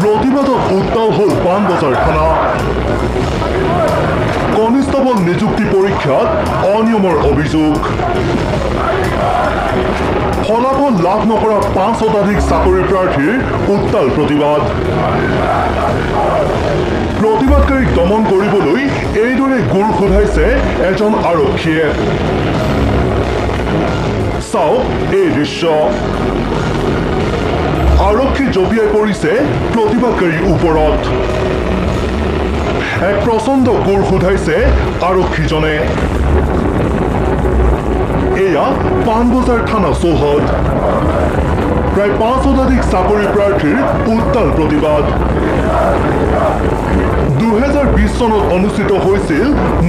প্ৰতিবাদত উত্তাল হ'ল পাণবজাৰ থানা। কনিষ্টবল নিযুক্তি পৰীক্ষাত অনিয়মৰ অভিযোগ। ফলাফল লাভ নকৰা 5 শতাধিক চাকৰি প্ৰাৰ্থীৰ উত্তাল প্ৰতিবাদ। প্ৰতিবাদকাৰীক দমন কৰিবলৈ এইদৰে গোৰ শোধাইছে এজন আৰক্ষীয়ে। চাওক এই দৃশ্য। আৰক্ষী জঁপিয়াই পৰিছে প্ৰতিবাদকাৰীৰ ওপৰত। এক প্ৰচণ্ড গোৰ শোধাইছে আৰক্ষীজনে। এয়া পাণবজাৰ থানা চৌহদ। প্ৰায় 5 শতাধিক চাকৰি প্ৰাৰ্থীৰ উত্তাল প্ৰতিবাদ। 2020 চনত অনুষ্ঠিত হৈছিল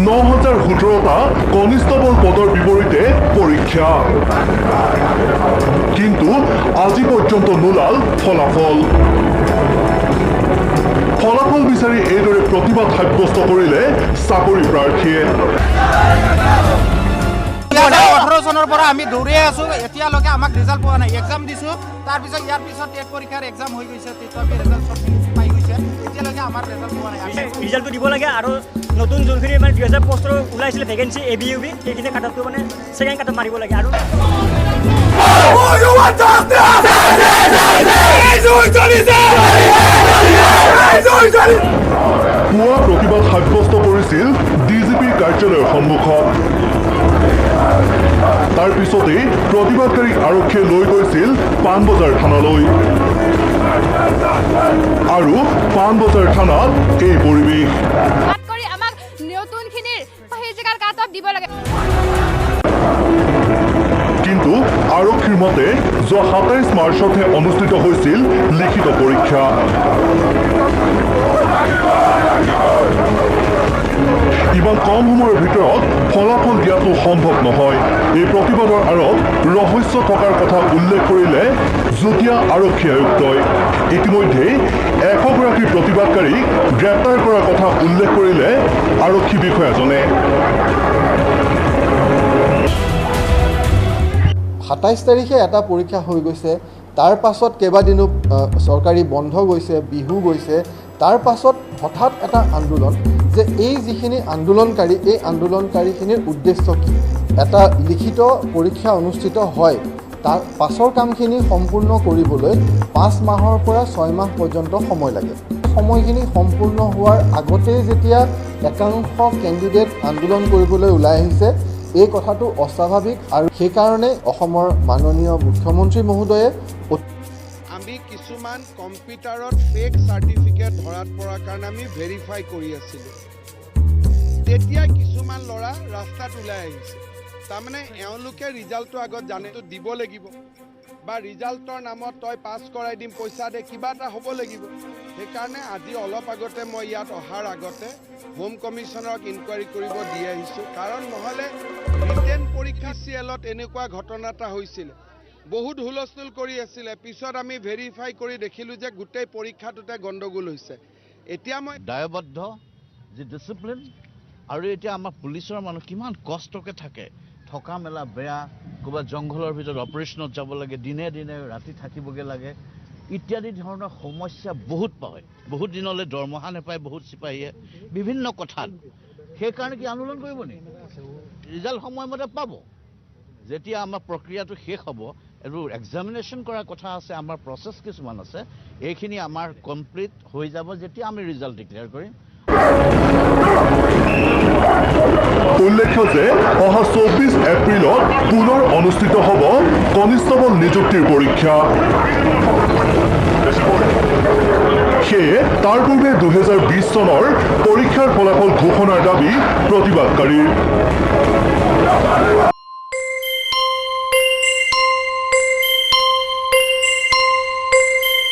9017টা কনিষ্টবল পদৰ বিপৰীতে পৰীক্ষা। কিন্তু আজি পৰ্যন্ত নোলাল ফলাফল। ফলাফল বিচাৰি এইদৰে প্ৰতিবাদ সাব্যস্ত কৰিলে চাকৰি প্ৰাৰ্থীয়ে। 2018 চনৰ পৰা আমি দৌৰিয়ে আছো, এতিয়ালৈকে আমাক ৰিজাল্ট পোৱা নাই। এক্সাম দিছোঁ, তাৰপিছত ইয়াৰ পিছত টেট পৰীক্ষাৰ এক্সাম হৈ গৈছে, তথাপি ৰিজাল্ট চবখিনি পাই গৈছে, এতিয়ালৈকে আমাৰ ৰিজাল্ট পোৱা নাই। ৰিজাল্টটো দিব লাগে আৰু নতুন যোনখিনি মানে 2000 পষ্টৰ ওলাইছিলে vacancy A B, U B, সেইখিনি কাটঅফটো মানে ছেকেণ্ড কাটঅফ মাৰিব লাগে আৰু You want justice! চলিছে। পুৱা প্ৰতিবাদ সাব্যস্ত কৰিছিল ডি জি পিৰ কাৰ্যালয়ৰ সন্মুখত। তাৰ পিছতেই প্ৰতিবাদকাৰীক আৰক্ষীয়ে লৈ গৈছিল পাণবজাৰ থানালৈ আৰু পাণবজাৰ থানাত এই পৰিৱেশ। বাদ কৰি আমাক নতুনখিনিৰ সেই জেগাৰ কাট অফ দিব লাগে। কিন্তু আৰক্ষীৰ মতে যোৱা 27 মাৰ্চতহে অনুষ্ঠিত হৈছিল লিখিত পৰীক্ষা। ইমান কম সময়ৰ ভিতৰত ফলাফল দিয়াটো সম্ভৱ নহয়। এই প্ৰতিবাদৰ আঁৰত ৰহস্য থকাৰ কথা উল্লেখ কৰিলে যুটীয়া আৰক্ষী আয়ুক্তই। ইতিমধ্যেই 100গৰাকী প্ৰতিবাদকাৰীক গ্ৰেপ্তাৰ কৰাৰ কথা উল্লেখ কৰিলে আৰক্ষী বিষয়াজনে। 27 তাৰিখে এটা পৰীক্ষা হৈ গৈছে। তাৰ পাছত কেইবাদিনো চৰকাৰী বন্ধ গৈছে, বিহু গৈছে। তাৰ পাছত হঠাৎ এটা আন্দোলন যে এই যিখিনি আন্দোলনকাৰী, এই আন্দোলনকাৰীখিনিৰ উদ্দেশ্য কি? এটা লিখিত পৰীক্ষা অনুষ্ঠিত হয়, তাৰ পাছৰ কামখিনি সম্পূৰ্ণ কৰিবলৈ 5 মাহৰ পৰা 6 মাহ পৰ্যন্ত সময় লাগে। সময়খিনি সম্পূৰ্ণ হোৱাৰ আগতেই যেতিয়া একাংশ কেণ্ডিডেট আন্দোলন কৰিবলৈ ওলাই আহিছে, এই কথাটো অস্বাভাৱিক আৰু সেইকাৰণে অসমৰ মাননীয় মুখ্যমন্ত্ৰী মহোদয়ে আমি কিছুমান কম্পিউটাৰত ফেক চাৰ্টিফিকেট ধৰাত পৰাৰ কাৰণে আমি ভেৰিফাই কৰি আছিলোঁ, তেতিয়া কিছুমান ল'ৰা ৰাস্তাত ওলাই আহিছে। তাৰমানে এওঁলোকে ৰিজাল্টটো আগত জানেতো দিব লাগিব বা ৰিজাল্টৰ নামত তই পাছ কৰাই দিম, পইচা দে, কিবা এটা হ'ব লাগিব। সেইকাৰণে আজি অলপ আগতে মই ইয়াত অহাৰ আগতে হোম কমিশ্যনাৰক ইনকুৱাৰী কৰিব দি আহিছোঁ। কাৰণ নহ'লে ৰিটেন পৰীক্ষা চি এলত এনেকুৱা ঘটনা এটা হৈছিলে, বহুত হুলস্থুল কৰি আছিলে। পিছত আমি ভেৰিফাই কৰি দেখিলোঁ যে গোটেই পৰীক্ষাটোতে গণ্ডগোল হৈছে। এতিয়া মই দায়বদ্ধ যি ডিচিপ্লিন আৰু এতিয়া আমাৰ পুলিচৰ মানুহ কিমান কষ্টকৈ থাকে, থকা মেলা বেয়া, ক'ৰবাত জংঘলৰ ভিতৰত অপাৰেশ্যনত যাব লাগে, দিনে দিনে ৰাতি থাকিবগৈ লাগে, ইত্যাদি ধৰণৰ সমস্যা বহুত পায়। বহুত দিনলৈ দৰমহা নাপায় বহুত চিপাহীয়ে বিভিন্ন কথাত। সেইকাৰণে কি আন্দোলন কৰিব নেকি? ৰিজাল্ট সময়মতে পাব যেতিয়া আমাৰ প্ৰক্ৰিয়াটো শেষ হ'ব। এইটো এক্সামিনেশ্যন কৰাৰ কথা আছে, আমাৰ প্ৰচেছ কিছুমান আছে। এইখিনি আমাৰ কমপ্লিট হৈ যাব যেতিয়া আমি ৰিজাল্ট ডিক্লেয়াৰ কৰিম। উল্লেখ্য যে অহা 24 এপ্ৰিলত পুনৰ অনুষ্ঠিত হ'ব কনিষ্টবল নিযুক্তিৰ পৰীক্ষা। সেয়ে তাৰ পূৰ্বে 2020 চনৰ পৰীক্ষাৰ ফলাফল ঘোষণাৰ দাবী প্ৰতিবাদকাৰীৰ।